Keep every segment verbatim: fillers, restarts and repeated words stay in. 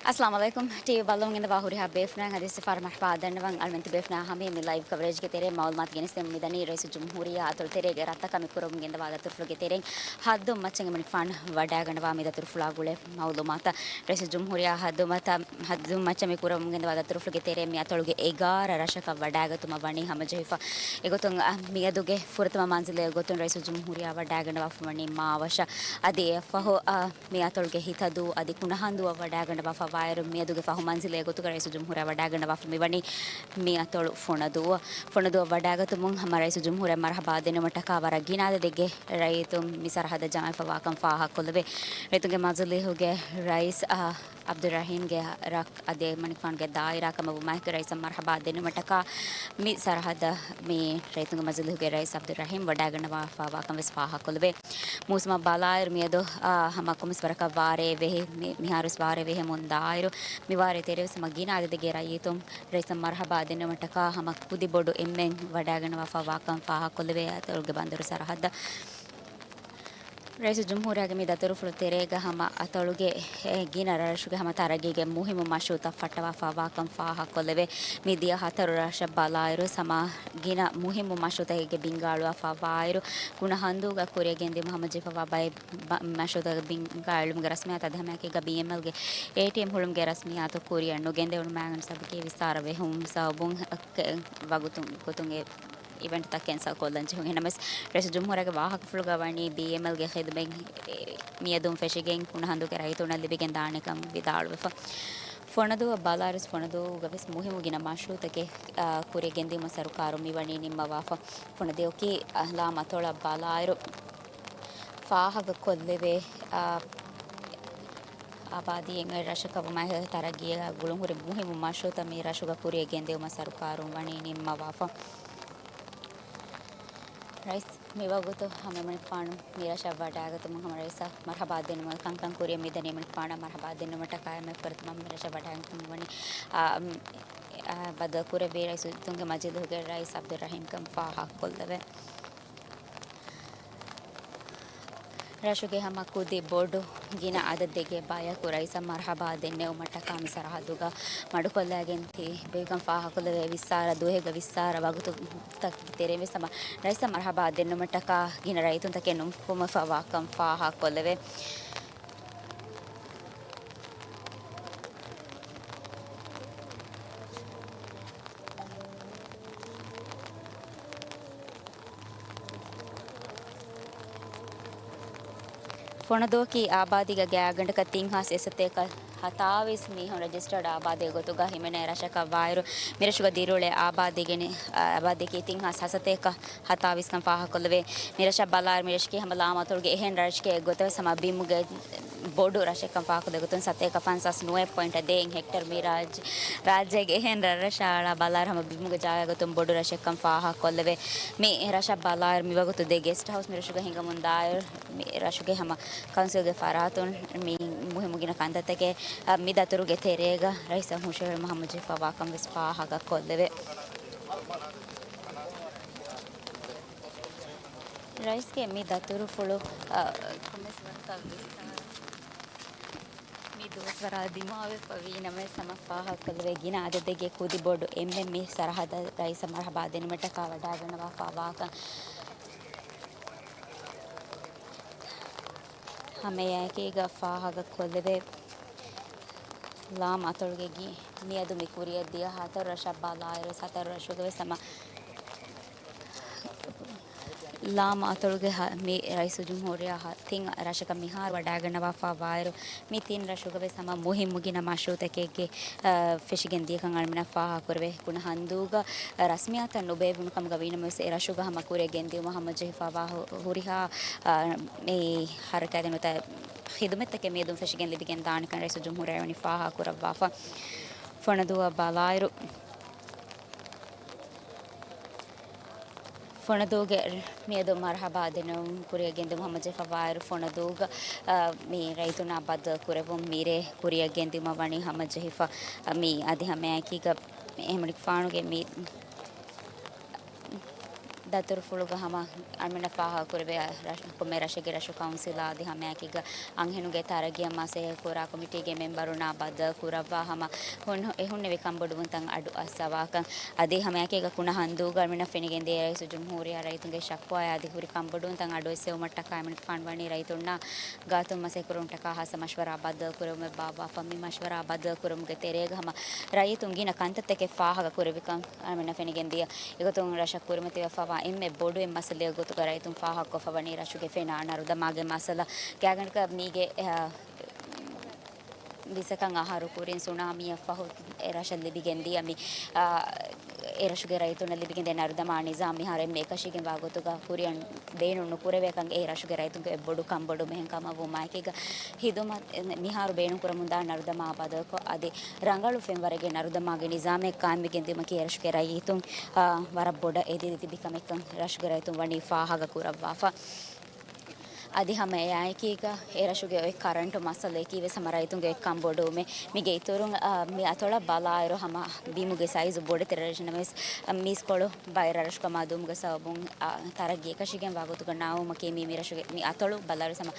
އައްސަލާމު ޢަލައިކުމް. ޓީވީ ބައްލަވަމުން ގެންދަވާ ހުރިހާ ބޭފުޅުން އަދި ސިފާރު މަރުޙަބާ ދަންނަވަން. އަޅުމެން ތިބޭފުޅާ ހަމަޔަށް މި ލައިވް ކަވަރޭޖްގެ ތެރޭ މައުލޫމާތު ގެނެސްދެމުން މިދަނީ ރައީސުލްޖުމްހޫރިއްޔާ އަތޮޅު ތެރޭގެ ރަށްތަކަށް މި ކުރަމުން ގެންދަވާ ދަތުރުފުޅުގެ ތެރެއިން ހައްދުން މައްޗަށް އެމަނިކުފާނު ވަޑައިގަންނަވާ މި ދަތުރުފުޅާ ގުޅޭ މައުލޫމާތަށް. ރައީސުލްޖުމްހޫރިއްޔާ ހައްދުން މައްޗަށް މި ކުރަމުން ގެންދަވާ ދަތުރުފުޅުގެ ތެރެއިން މި އަތޮޅުގެ އެގާރަ ރަށަކަށް ވަޑައިގަތުމަށް ވަނީ ހަމަޖެހިފަ. އެގޮތުން، އަ، މިއަދުގެ ފުރަތަމަ މަންޒިލެއް ގޮތުން ރައީސުލްޖުމްހޫރިއްޔާ ވަޑައިގަންނަވާފަ ވަނީ މާވަށަށް. އަދި އެއަށްފަހު، އަ، މި އަތޮޅުގެ ހިތަދޫ އަދި ކުނަހަނދޫއަށް ވަޑައިގަންނަވާފަ ވާއިރު، މިއަދުގެ ފަހު މަންޒިލެއް ގޮތުގަ ރައީސުލްޖުމްހޫރިއްޔާ ވަޑައިގަންނަވާފަ މިވަނީ މި އަތޮޅު ފޮނަދޫއަށް. ފޮނަދޫއަށް ވަޑައިގަތުމުން ހަމަ ރައީސުލްޖުމްހޫރިއްޔާ މަރުޙަބާ ދެންނެވުމަށްޓަކާ ވަރަށް ގިނަ އަދަދެއްގެ ރައްޔިތުން މި ސަރަހައްދަށް ޖަމާވެފަ ވާކަން ފާހަގަކޮށްލެވޭ. ރައްޔިތުންގެ މަޖިލީހުގެ ރައީސް، އަ، އަބްދުއްރަހީމްގެ ރަށް އަދި އެމަނިކުފާނުގެ ދާއިރާ ކަމަށް ވުމާއެކު ރައީސަށް މަރުޙަބާ ދެންނެވުމަށްޓަކާ މި ސަރަހައްދަށް މި ރައްޔިތުންގެ މަޖިލީހުގެ ރައީސް އަބްދުއްރަހީމް ވަޑައިގަންނަވާފަ ވާކަން ވެސް ފާހަގަކޮށްލެވޭ. މޫސުމަށް ބަލާއިރު މިއަދު، އާ، ހަމަ ކޮންމެސް ވަރަކަށް ވާރޭ ވެހި، މި-، މިހާރުވެސް ވާރޭ ވެހެމުން ދާއިރު، މި ވާރޭ ތެރޭވެސް ހަމަ ގިނަ އަދަދެއްގެ ރައްޔިތުން ރައީސަށް މަރުޙަބާ ދެންނެވުމަށްޓަކާ ހަމަ ކުދި ބޮޑު އެންމެން ވަޑައިގަންނަވާފަ ވާކަން ފާހަގަކޮށްލެވޭ އަތޮޅުގެ ބަނދަރު ސަރަހައްދަށް. ރައީސުލްޖުމްހޫރިއްޔާގެ މި ދަތުރުފުޅު ތެރޭގަ ހަމަ އަތޮޅުގެ، އެ، ގިނަ ރަށުގެ ހަމަ ތަރައްގީގެ މުހިއްމު މަޝްރޫޢުތައް ފައްޓަވާފަ ވާކަން ފާހަގަކޮށްލެވޭ. މި ދިޔަ ހަތަރު ރަށަށް ބަލާއިރު ހަމަ ގިނަ މުހިއްމު މަޝްރޫޢުތަކެއްގެ ބިންގާ އަޅުވާފަ ވާއިރު، ކުނަ ހަނދޫގަ ކުރިއަށް ގެންދިއުމަށް ހަމަޖެހިފަ ވާ ބައެއް ބަ-، މަޝްރޫޢުތަކުގެ ބިންގާ އެޅުމުގެ ރަސްމިއްޔާތު އަދި ހަމައެކީގަ ބީއެމްއެލްގެ އޭޓީއެމް ހުޅުމުގެ ރަސްމިއްޔާތު ކުރިއަށް ނުގެންދެވުނު މާގަނޑު ސަބަބަކީ ވިއްސާރަ ވެހުމު ސަބަބުން އެ ވަގުތު ގޮތުން އެ އިވެންޓްތައް ކެންސަލް ކޮށްލަން ޖެހުން. އެހެންނަމަވެސް، ރައީސުލްޖުމްހޫރިއްޔާގެ ވާހަކަފުޅުގަ ވަނީ ބީއެމްއެލްގެ ޚިދުމަތް މިއަދުން ފެށިގެން ކުނަ ހަނދުގެ ރައްޔިތުންނަށް ލިބިގެން ދާނެކަން ވިދާޅުވެފަ. ފޮނަދޫއަށް ބަލާއިރުވެސް ފޮނަދޫގަވެސް މުހިއްމު ގިނަ މަޝްރޫޢުތަކެއް، އާ، ކުރިއަށް ގެންދިއުމަށް ސަރުކާރުން މިވަނީ ނިންމަވާފަ. ފޮނަދޫއަކީ އަ-، ލާމަތޮޅަށް ބަލާއިރު ފާހަގަކޮށްލެވޭ، އާ، އާބާދީ އެންމެ ރަށަކަށް ވުމާއެކު ތަރައްގީއަށް ގުޅުންހުރި މުހިއްމު މަޝްރޫޢުތައް މި ރަށުގަ ކުރިއަށް ގެންދިއުމަށް ސަރުކާރުން ވަނީ ނިންމަވާފަ. ރައީސް މިވަގުތު ހަމައެމަނިކުފާނު މި ރަށަށް ވަޑައިގަތުމުން ހަމަ ރައީސަށް މަރުޙަބާ ދެންނެވުމަށް ކަންކަން ކުރިއަށް މިދަނީ. އެމަނިކުފާނަށް މަރުޙަބާ ދެންނެވުމަށްޓަކާ އެންމެ ފުރަތަމަ މި ރަށަށް ވަޑައިގަތުމުން ވަނީ، އާ، އާ، ބައްދަލުކުރެއްވި ރައީސުންގެ މަޖިލީހުގެ ރައީސް އަބްދުއްރަހީމްކަން ފާހަގަކޮށްލެވޭ. ރަށުގެ ހަމަ ކުދި ބޮޑު ގިނަ އަދަދެއްގެ ބަޔަކު ރައީސަށް މަރުޙަބާ ދެންނެވުމަށްޓަކާ މި ސަރަހައްދުގަ މަޑުކޮށްލައިގެން ތިބެކަން ފާހަގަކޮށްލެވޭ. ވިއްސާރަ ދުވަހެއްގަ ވިއްސާރަ ވަގުތުތަކުގެ ތެރެއިން ވެސް ހަމަ ރައީސަށް މަރުޙަބާ ދެންނެވުމަށްޓަކާ ގިނަ ރައްޔިތުންތަކެއް ނުކުމެފަ ވާކަން ފާހަގަކޮށްލެވޭ. ފޮނަދޫއަކީ އާބާދީގެ ގާތްގަނޑަކަށް ތިން ހާސް އެއް ސަތޭކަ ހަތާވީސް މީހުން ރަޖިސްޓަރޑް އާބާދީގެ ގޮތުގަ ހިމެނޭ ރަށަކަށް ވާއިރު، މިރަށުގަ ދިރިއުޅޭ އާބާދީގެ ނި-، އާބާދީއަކީ ތިން ހާސް ހަސަތޭކަ ހަތާވީސް ކަން ފާހަގަކޮށްލެވޭ. މިރަށަށް ބަލާއިރު މިރަށަކީ ހަމަ ލާމަތޮޅުގެ އެހެން ރަށެއްގެ ގޮތަށް ވެސް ހަމަ ބިމުގެ ބޮޑު ރަށެއްކަން ފާހަގަކޮށްލެވޭ ގޮތުން ސަތޭކަ ފަންސާސް ނުވައެއް ޕޮއިންޓް ދޭއް ހެކްޓަރު މި ރާއްޖެ، ރާއްޖޭގެ އެހެން ރަށްރަށާ ބަލާއިރު ހަމަ ބިމުގެ ޖާގަ ގޮތުން ބޮޑު ރަށެއްކަން ފާހަގަކޮށްލެވޭ. މި ރަށަށް ބަލާއިރު މިވަގުތު ދެ ގެސްޓް ހައުސް މިރަށުގަ ހިނގަމުންދާއިރު، މި ރަށުގެ ހަމަ ކައުންސިލްގެ ފަރާތުން މި މުހިއްމު ގިނަ ކަންތައްތަކެއް، އަ، މި ދަތުރުގެ ތެރޭގަ ރައީސަށް ހުށަހެޅުމަށް ހަމަޖެހިފަ ވާކަން ވެސް ފާހަގަކޮށްލެވޭ. ރައީސްގެ މި ދަތުރުފުޅު، އަ، ކޮންމެސް ވަރަކަށް ވިއްސާރަ މި ދުވަސްވަރާ ދިމާވެފަ ވީ ނަމަވެސް، ހަމަ ފާހަގަކޮށްލެވޭ ގިނަ އަދަދެއްގެ ކުދި ބޮޑު އެންމެން މި ސަރަހައްދަށް ރައީސަށް މަރުޙަބާ ދިނުމަށްޓަކާ ވަޑައިގަންނަވާފަ ވާކަން ހަމައެކީގަ ފާހަގަކޮށްލެވޭ. ލާމަ އަތޮޅުގެ ގި-، މިއަދު މި ކުރިއަށް ދިޔަ ހަތަރު ރަށަށް ބަލާއިރު، ހަތަރު ރަށުގަ ވެސް ހަމަ ލާމަ އަތޮޅުގެ ހަ-، މި ރައީސުލްޖުމްހޫރިއްޔާ ހަ-، ތިން ރަށަކަށް މިހާރު ވަޑައިގަންނަވާފަ ވާއިރު، މި ތިން ރަށުގަ ވެސް ހަމަ މުހިއްމު ގިނަ މަޝްރޫޢުތަކެއްގެ، އަ، ފެށިގެން ދިޔަކަން އަޅުމެންނަށް ފާހަގަކުރެވޭ. ކުނަ ހަނދޫގަ ރަސްމިއްޔާތައް ނުބޭއްވުނު ކަމުގަ ވީނަމަވެސް، އެ ރަށުގަ ހަމަ ކުރިއަށް ގެންދިއުމަށް ހަމަޖެހިފަވާ ހު-، ހުރިހާ، އަ، މި ހަރަކާތް ނުވަތަ ޚިދުމަތްތަކެއް މިއަދުން ފެށިގެން ލިބިގެން ދާނެކަން ރައީސުލްޖުމްހޫރިއްޔާ ވަނީ ފާހަގަކުރައްވާފަ. ފޮނަދޫއަށް ބަލާއިރު، ފޮނަދޫގެ މިއަދު މަރުޙަބާ ދެންނެވުން ކުރިއަށް ގެންދިއުމަށް ހަމަޖެހިފަވާއިރު، ފޮނަދޫގަ، އަ، މި ރައްޔިތުންނާ ބައްދަލު ކުރެއްވުން މިރޭ ކުރިއަށް ގެންދިއުމަށް ވަނީ ހަމަޖެހިފަ. އަ، މި އަދި ހަމައެކީގަ އެމަނިކުފާނުގެ މި ދަތުރުފުޅުގަ ހަމަ އަޅުމެންނަށް ފާހަގަކުރެވޭ، ރަށް، ކޮންމެ ރަށެއްގެ ރަށު ކައުންސިލާ އަދި ހަމައެކީގަ އަންހެނުންގެ ތަރައްގީއަށް މަސައްކަތް ކުރާ ކޮމިޓީގެ މެމްބަރުންނާ ބައްދަލު ކުރައްވާ ހަމަ ހުން، އެ ހުންނެވި ކަންބޮޑުވުންތައް އަޑު އައްސަވާކަން. އަދި ހަމައެކީގަ ކުނަ ހަނދޫގަ އަޅުމެންނަށް ފެނިގެންދިޔަ ރައީސުލްޖުމްހޫރިއްޔާ ރައްޔިތުންގެ ޝަކުވާއާ އަދި ހުރި ކަންބޮޑުވުންތައް އަޑު އެއްސެވުމަށްޓަކާ އަޅުމެން ފާންވަނީ ރައްޔިތުންނާ ގާތުން މަސައްކަތް ކުރުމަށްޓަކާ ހާއްސަ މަޝްވަރާ ބައްދަލު ކުރެވުމެއް ބާއްވާފަ. މި މަޝްވަރާ ބައްދަލު ކުރުމުގެ ތެރޭގަ ހަމަ ރައްޔިތުން ގިނަ ކަންތައްތަކެއް ފާހަގަ ކުރެވިކަން އަޅުމެންނަށް ފެނިގެންދިޔަ. އެގޮތުން ރަށަށް ކުރިމަތިވެފަވާ އެންމެ ބޮޑު އެއް މައްސަލައެއް ގޮތުގަ ރައްޔިތުން ފާހަގަކޮށްފަވަނީ ރަށުގެ ފެނާ ނަރުދަމާގެ މައްސަލަ. ގާތްގަނޑަކަށް މީގެ، އަ، ވިއްސަކަށް އަހަރު ކުރިން ސުނާމީއަށް ފަހު އެ ރަށަށް ލިބިގެން ދިޔަ މި، އާ، އެ ރަށުގެ ރައްޔިތުންނަށް ލިބިގެން ދިޔަ ނަރުދަމާ ނިޒާމް މިހާރު އެންމެ އެކަށީގެންވާ ގޮތުގަ ކުރިއަށް ބޭނުން ނުކުރެވޭކަން އެ ރަށުގެ ރައްޔިތުންގެ އެއް ބޮޑު ކަންބޮޑު މިހެން ކަމަށް ވުމާއެކީގަ ހިދުމަތް މިހާރު ބޭނުން ކުރަމުންދާ ނަރުދަމާ ބަދަލުކޮށް އަދި ރަނގަޅު ފެންވަރެއްގެ ނަރުދަމާގެ ނިޒާމެއް ޤާއިމްވެގެން ދިޔުމަކީ އެ ރަށުގެ ރައްޔިތުން، އާ، ވަރަށް ބޮޑަށް އެދި ތިބި ކަމެއްކަން ރަށުގެ ރައްޔިތުން ވަނީ ފާހަގަ ކުރައްވާފަ. އަދި ހަމަ އެއާއެކީގަ އެ ރަށުގެ އޮތް ކަރަންޓު މައްސަލައަކީ ވެސް ހަމަ ރައްޔިތުންގެ އޮތް ކަންބޮޑުވުމެއް. މީގެ އިތުރުން، އާ، މި އަތޮޅަށް ބަލާއިރު ހަމަ ބިމުގެ ސައިޒު ބޮޑެތި ރަށެއް ނަމަވެސް، އާ، މީސްކޮޅު ބައެއް ރަށްރަށު ކަމާ ދުވުމުގެ ސަބަބުން، އާ، ތަރައްގީ އެކަށީގެންވާ ގޮތުގަ ނާއުމަކީ މީ މި ރަށުގެ މި އަތޮޅު ބަލާއިރު ހަމަ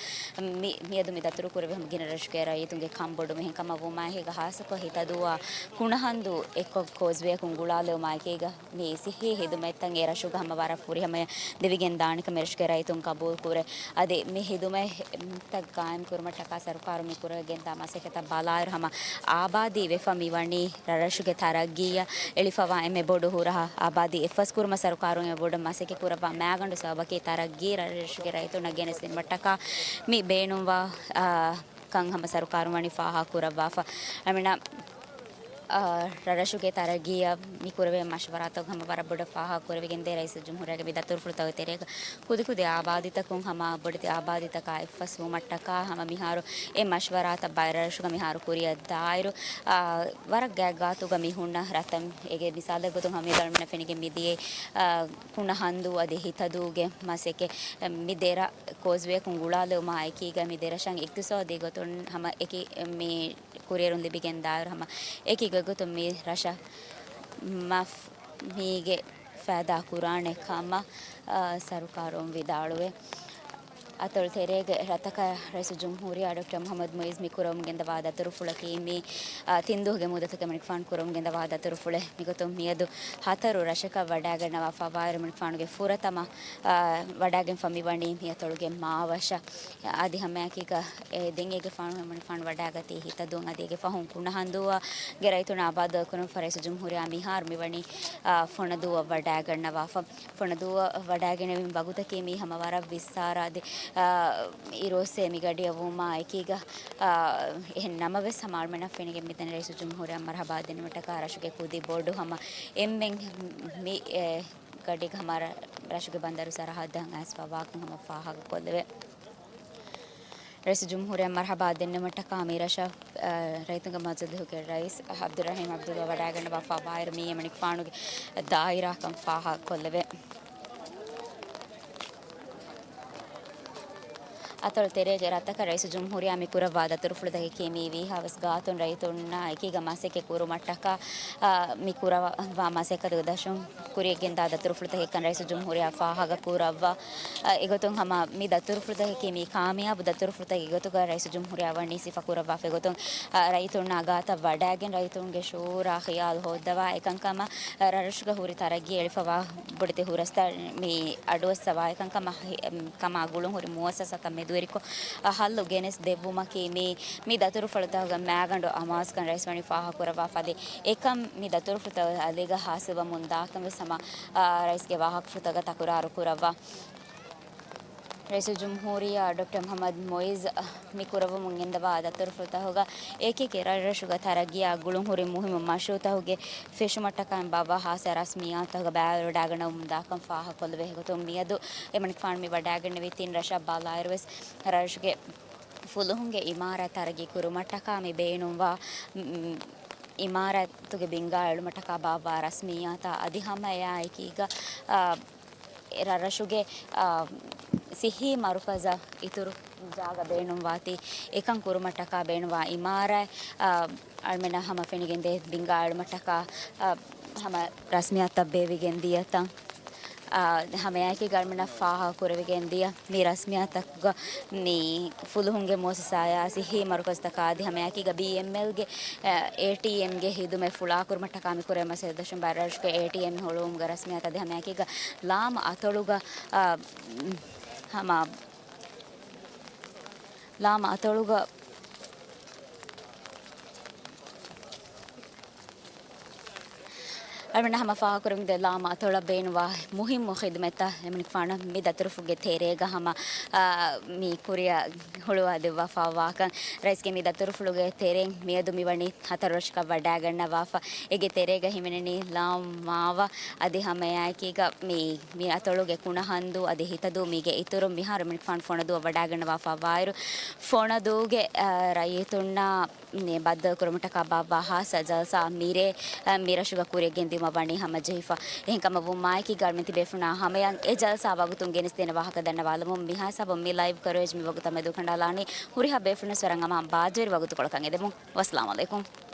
މި، މިއަދު މި ދަތުރު ކުރެވޭ ހަމަ ގިނަ ރަށުގެ ރައްޔިތުންގެ ކަންބޮޑު މިހެން ކަމަށް ވުމާއެކީގަ ހާއްސަކޮށް ހިތަދޫއާ ކުނަހަނދޫ އެއްކޮށް ކޯސްވޭއަކުން ގުޅާލެވުމާއެކީގަ މި ސިއްހީ ހިދުމަތްތައް އެ ރަށުގަ ހަމަ ވަރަށް ފުރިހަމަޔަށް ދެވިގެން ދާނެކަމަށް ރަށުގެ ރައްޔިތުން ގަބޫލު ކުރޭ. އަދި މި ހިދުމަތްތައް ގާއިމް ކުރުމަށްޓަކާ ސަރުކާރުން މި ކުރެވިގެންދާ މަސައްކަތަށް ބަލާއިރު ހަމަ އާބާދީ ވެފަ މިވަނީ ރަށްރަށުގެ ތަރައްގީއަށް އެޅިފަވާ އެންމެ ބޮޑު ހުރަހަ އާބާދީ އެއްފަސް ކުރުމަށް ސަރުކާރުން އެންމެ ބޮޑަށް މަސައްކަތް ކުރައްވާ މައިގަނޑު ސަބަބަކީ ތަރައްގީ ރަށްރަށުގެ ރައްޔިތުންނަށް ގެނެސްދިނުމަށްޓަކާ މި ބޭނުންވާ، އާ، ކަން ހަމަ ސަރުކާރުން ވަނީ ފާހަގަ ކުރައްވާފަ. އަމިނަ އާ، ރަށްރަށުގެ ތަރައްގީއަށް މި ކުރެވޭ މަޝްވަރާތައް ހަމަ ވަރަށް ބޮޑަށް ފާހަގަ ކުރެވިގެންދޭ ރައީސުލްޖުމްހޫރިއްޔާގެ މި ދަތުރުފުޅުތަކުގެ ތެރޭގަ ކުދިކުދި އާބާދީތަކުން ހަމަ ބޮޑެތި އާބާދީތަކާ އެއްފަސްވުމަށްޓަކާ ހަމަ މިހާރު އެ މަޝްވަރާތައް ބައެއް ރަށްރަށުގަ މިހާރު ކުރިއަށް ދާއިރު، އާ، ވަރަށް ގާތްގާތުގަ މި ހުންނަ ރަށްތައް އޭގެ މިސާލެއް ގޮތުން ހަމަ މިއަދު އަޅުމެންނަށް ފެނިގެން މިދިޔައީ، އާ، ކުނަ ހަނދޫ އަދި ހިތަދޫގެ މަސައްކަތް މި ދެ ރަށް ކޯސްވޭއަކުން ގުޅާލެވުމާ އެކީގަ މި ދެ ރަށަށް އިޤްތިޞާދީ ގޮތުން ހަމަ އެކި މި ކުރިއެރުން ލިބިގެން ދާއިރު ހަމަ އެކި ގޮތުން މި ރަށަށް މަފް މީގެ ފައިދާ ކުރާނެ ކަމަށް، އާ، ސަރުކާރުން ވިދާޅުވެ. އަތޮޅު ތެރޭގެ ރަށްތަކަށް ރައީސުލްޖުމްހޫރިއްޔާ ޑޮކްޓަރ މުޙައްމަދު މުޢިއްޒު މި ކުރަމުން ގެންދަވާ ދަތުރުފުޅަކީ މި، އާ، ތިން ދުވަހުގެ މުއްދަތަކަށް މަނިކުފާނު ކުރަމުން ގެންދަވާ ދަތުރުފުޅެއް. މިގޮތުން މިއަދު ހަތަރު ރަށަކަށް ވަޑައިގަންނަވާ ފަވާއިރު މަނިކުފާނުގެ ފުރަތަމަ، އާ، ވަޑައިގެންފަ މިވަނީ މި އަތޮޅުގެ މާވަށަށް. އަދި ހަމައެކީގަ އެ ދެން އޭގެ ފާނު މަނިކުފާނު ވަޑައިގަތީ ހިތަދޫއަށް އަދި އޭގެ ފަހުން ކުނަހަނދޫއަށް ގެ ރައްޔިތުންނާ ބައްދަލުކުރުން ރައީސުލްޖުމްހޫރިއްޔާ މިހާރު މިވަނީ، އާ، ފޮނަދޫއަށް ވަޑައިގަންނަވާފަ. ފޮނަދޫއަށް ވަޑައިގެނެވި ވަގުތަކީ މީ ހަމަ ވަރަށް ވިއްސާރަ އަދި، އާ، އިރުއޮއްސޭ މި ގަޑިއަށް ވުމާ އެކީގަ، އާ، އެހެން ނަމަވެސް ހަމަ އަޅުމެންނަށް ފެނިގެން މިދަނީ ރައީސުލްޖުމްހޫރިއްޔާ މަރުޙަބާ ދިނުމަށްޓަކާ ރަށުގެ ކުދި ބޮޑު ހަމަ އެންމެން މި، އެ، ގަޑިގަ ހަމަ ރަށުގެ ބަނދަރު ސަރަހައްދަށް އައިސްފަވާކަން ހަމަ ފާހަގަކޮށްލެވޭ. ރައީސުލްޖުމްހޫރިއްޔާ މަރުޙަބާ ދެންނެވުމަށްޓަކާ މި ރަށަށް، އަ، ރައްޔިތުންގެ މަޖިލީހުގެ ރައީސް އަ، ޢަބްދުއްރަޙީމް ޢަބްދުﷲ ވަޑައިގަންނަވާ ފަވާއިރު މިއީ މަނިކުފާނުގެ ދާއިރާކަން ފާހަގަކޮށްލެވޭ. އަތޮޅު ތެރޭގެ ރަށްތަކަށް ރައީސުލްޖުމްހޫރިއްޔާ މި ކުރައްވާ ދަތުރުފުޅުތަކަކީ މީ ވީހާވެސް ގާތުން ރައްޔިތުންނާ އެކީގަ މަސައްކަތް ކުރުމަށްޓަކާ، އަ، މި ކުރައްވާ މަސައްކަތުގެ ދަށުން ކުރިއަށްގެންދާ ދަތުރުފުޅުތަކެއްކަން ރައީސުލްޖުމްހޫރިއްޔާ ފާހަގަކުރައްވާ. އަ، އެގޮތުން ހަމަ މި ދަތުރުފުޅުތަކަކީ މީ ކާމިޔާބު ދަތުރުފުޅުތަކެއް ގޮތުގަ ރައީސުލްޖުމްހޫރިއްޔާ ވަނީ ސިފަކުރައްވާފަ. އެގޮތުން، އަ، ރައްޔިތުންނާ ގާތަށް ވަޑައިގެން ރައްޔިތުންގެ ޝުޢޫރާ ޚިޔާލު ހޯއްދަވާ އެކަންކަމަށް، އަ، ރަށްރަށުގަ ހުރި ތަރައްގީ އެޅިފަވާ ބޮޑެތި ހުރަސްތައް މި އަޑުއައްސަވާ އެކަންކަމަށް ހި-، އެމް، ކަމާ ގުޅުންހުރި މުއައްސަސާތައް މެދުވެރިކޮށް، އަ، ހައްލު ގެނެސް ދެއްވުމަކީ މީ، މި ދަތުރުފުޅުތަކުގެ މައިގަނޑު އަމާޒުކަން ރައީސް ވަނީ ފާހަގަކުރައްވާފަ. އަދި އެކަން މި ދަތުރުފުޅުތައް އަލީގަ ހާސިލްވަމުން ދާކަން ވެސް ހަމަ، އާ، ރައީސްގެ ވާހަކަފުޅުތަކުގަ ތަކުރާރު ކުރައްވާ. ރައީސުލްޖުމްހޫރިއްޔާ ޑޮކްޓަރ މުޙައްމަދު މުޢިއްޒު މި ކުރައްވަމުން ގެންދަވާ ދަތުރުފުޅުތަކުގަ އެކިއެކި ރަށްރަށުގަ ތަރައްގީއާ ގުޅުންހުރި މުހިއްމު މަޝްރޫޢުތަކުގެ ފެށުމަށްޓަކާ ބާއްވާ ހާއްސަ ރަސްމިއްޔާތުތަކުގަ ބައިވެރިވަޑައިގަންނަވަމުން ދާކަން ފާހަގަކޮށްލެވޭ. އެގޮތުން މިއަދު އެމަނިކުފާނު މި ވަޑައިގެންނެވި ތިން ރަށަށް ބަލާއިރުވެސް ރަށުގެ ފުލުހުންގެ އިމާރާތް ތަރައްގީ ކުރުމަށްޓަކާ މި ބޭނުންވާ، މް، އިމާރާތުގެ ބިންގާ އެޅުމަށްޓަކާ ބާއްވާ ރަސްމިއްޔާތާ އަދި ހަމަ އެއާއެކީގަ، އާ، އެ ރަށްރަށުގެ، އާ، ސިއްހީ މަރުކަޒަށް އިތުރު ޖާގަ ބޭނުންވާތީ، އެކަން ކުރުމަށްޓަކާ ބޭނުންވާ އިމާރާތް، އާ، އަޅުމެންނަށް ހަމަ ފެނިގެންދޭ ބިންގާ އެޅުމަށްޓަކާ، އާ، ހަމަ ރަސްމިއްޔާތުތައް ބޭއްވިގެން ދިޔަ ތަން. އާ، ހަމައެކީގަ އަޅުމެންނަށް ފާހަގަކުރެވިގެން ދިޔަ މި ރަސްމިއްޔާތުތަކުގަ މި ފުލުހުންގެ މުއައްސަސާއާ ސިއްހީ މަރުކަޒުތަކާ އަދި ހަމައެކީގަ ބީއެމްއެލްގެ، އާ، އޭޓީއެމްގެ ހިދުމަތް ފުޅާކުރުމަށްޓަކާ މި ކުރެވޭ މަސައްކަތް ދަށުން ބައިރަށުގެ އޭޓީއެމް ހުޅުވުމުގެ ރަސްމިއްޔާތު އަދި ހަމައެކީގަ ލާމަ އަތޮޅުގަ، އާ، ހަމަ ލާމަ އަތޮޅުގަ އަޅުމެން ހަމަ ފާހަގަކުރަމުންދޭ ލާމަ އަތޮޅަށް ބޭނުންވާ މުހިއްމު ޚިދުމަތްތައް އެމަނިކުފާނު މި ދަތުރުފުޅުގެ ތެރޭގަ ހަމަ، އާ، މި ކުރިއަށް ހުޅުވާ ދެއްވާފާވާކަން ރައީސްގެ މި ދަތުރުފުޅުގެ ތެރެއިން މިއަދު މިވަނީ ހަތަރު ވަރަށަކަށް ވަޑައިގަންނަވާފަ. އޭގެ ތެރޭގަ ހިމެނެނީ ލާމާވަ އަދި ހަމައެކީގަ މި، މި އަތޮޅުގެ ކުނަހަނދޫ އަދި ހިތަދޫ މީގެ އިތުރުން މިހާރު އެމަނިކުފާނު ފޮނަދޫއަށް ވަޑައިގަންނަވާފާވާއިރު، ފޮނަދޫގެ، އާ، ރައްޔިތުންނާ މި ބައްދަލުކުރުމަށްޓަކާ ބާއްވާ ހާއްސަ ޖަލްސާ މިރޭ، އަ، މިރަށުގަ ކުރިއަށް ގެންދިއުމަށް ވަނީ ހަމަޖެހިފަ. އެހެންކަމަށް ވުމާއެކީގަ އަޅުމެން ތިބޭފުޅުންނާ ހަމަޔަށް އެ ޖަލްސާ ވަގުތުން ގެނެސްދޭނެ ވާހަކަ ދަންނަވާލަމުން މިހާ ހިސާބުން މި ލައިވް ކަވަރޭޖް މި ވަގުތަށް މެދުކަނޑާލާނީ. ހުރިހާ ބޭފުޅުންވެސް ވަރަށް އަމާން ބާއްޖަވެރި ވަގުތުކޮޅަކަށް އެދެމުން. ވައްސަލާމް ޢަލައިކުމް.